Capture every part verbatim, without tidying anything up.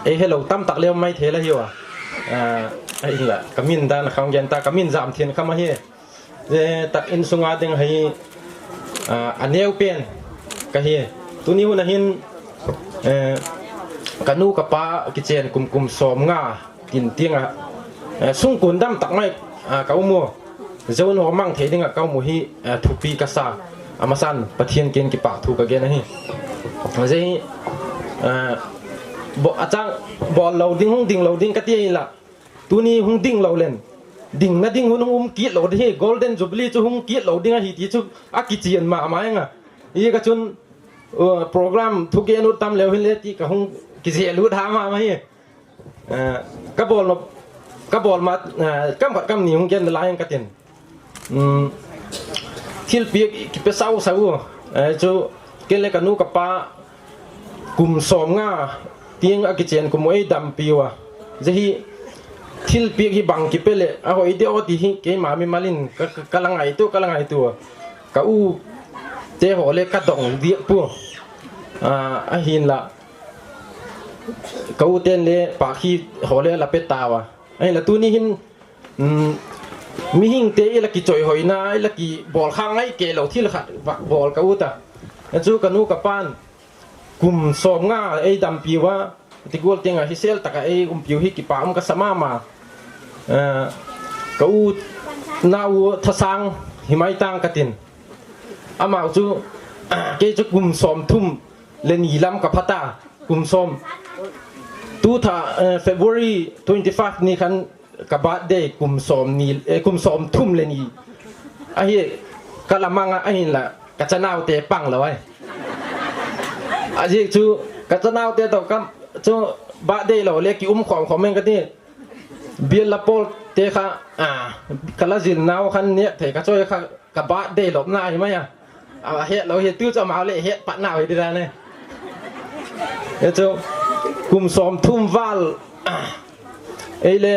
ei helo tam tak le um mai thei la hiu a. Ahinla ka min dan kha hung gen ta, ka min Zamthiankham ahi. Zia tak insung a ding ahi, a neu pen ka hi. Tuni hun a hin ka nu ka pa kichen kum, kum sawmnga tin tiang a, sungkuan dam tak mai ka um u. Zia hun haw mang thei ding ah ka um u hi thupi ka sa. A masan Pathian kiang kipâkthu ka gen ahi. Zia hi a chang bawl lo ding, hung ding lo ding ka ti ahi la, tuni hung ding lo leng, dingna ding hun hung um kit lo ding hi, Golden Jubilee chu hung kit lo ding ahi ti chu a kichian ma ma eng a. Ziak a chun program thugen ut tam leu hinle ti ka hung kizia lut ha ma ma hi. Ka bawl ma, kam khat kam ni hung gen nalai ing ka tin. Thilpiak kipe sau sau u chu, ken le ka nu ka pa kum sawmnga tiang a kichen kum u ei dampi ua. Zia hi thilpiak hi bang kipe leh a hoi diam ti hi keima mimal in ka la ngaitua, ka la ngaitua a. Ka ute haw le ka dong diak pua. Ahinla ka ute'n le pâk hi haw le la pe tau a. Ahinla tuni hin mihingte i la kichawihoina, i la kibawl kha ngai kei lo thil khat vak bawl ka ut a. Chu ka nu ka pa'n kum sawmnga ei dampi ua, ti gual tiang ah hisel tak ah ei umpiu hi kipak um ka sa ma ma. Ka u nau thasâng hi mai tang ka tin. Amau chu, kei chu kum sawmthum le ni lam ka pha ta, kum sawm, tu tha, February twenty five ni khan ka birthday, kum sawmthum le ni ahi, ka la mang ah, ahinla ka chanaute pang lo ai. A ziak chu ka chanaute tawh ka chu birthday lo le ki um khawm khawm eng ka ti. Bial la pawlte kha, ka la zilnau khan nêk thei ka chawi kha, ka birthday lopna hi mai a. A het lo hi, tu chu amau le het patnau hi di dan e. Chu kum sawmthum vâl ei le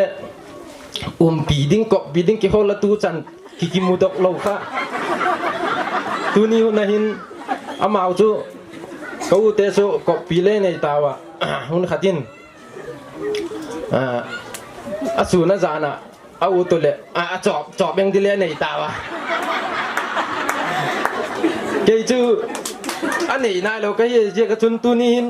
umpi ding, koppi ding kihawl a tu chan ki kimudok lo kha. Tuni hun a hin amau chu ka ute chu koppi le nei tau a, hun khat in a sûn a jan ah a u tu leh a chawp chawp eng di le nei tau a. Kei chu a nei nailo ka hi ziak a chun tuni hin,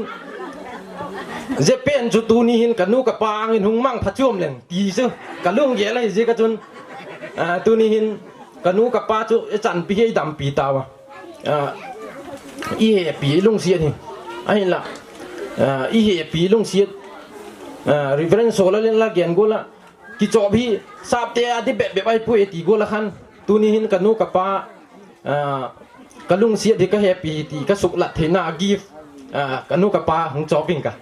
zia pen chu tuni hin ka nu ka pa âng in hung mang pha chuam leng ti chu ka lunggel ahi ziak a chun, tuni hin ka nu ka pa chu ei chanpi hi ei dampi tau a. I hepi i lungsiat hi, ahinla i hepi lungsiat, Reverend Sawlal in la gen gual ah, kichawp hi sâpte a di bep bep ahi puai ti gual a khan, tuni hin ka nu ka pa, ka lungsiat hi ka hepi hi ti ka suklat theina gift, ka nu ka pa hung chawp ing ka.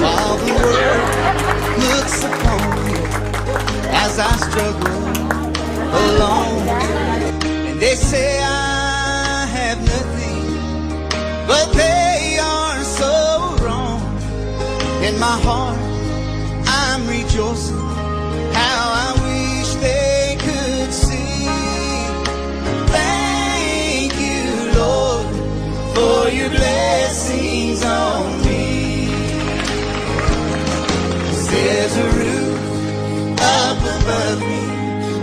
While the world looks upon me as I struggle alone, and they say I have nothing, but they are so wrong. In my heart, I'm rejoicing. How I wish they could see. Thank you, Lord, for your blessings on me. There's a roof up above me,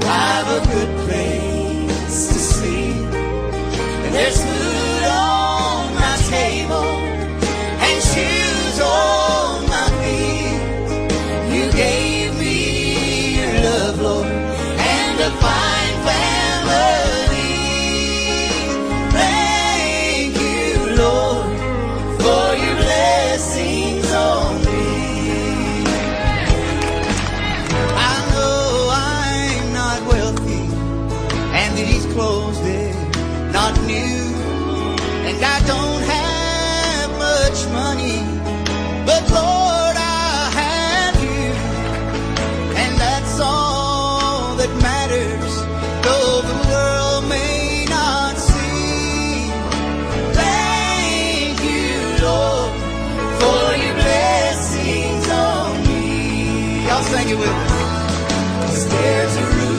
I've a good place to sleep. And there's food on my table and shoes on my feet. You gave me your love, Lord, and a fine family. Thank you, Lord, for your blessings on me. I know I'm not wealthy, and these clothes, they're not new, and I don't have much money, Thank you, Will.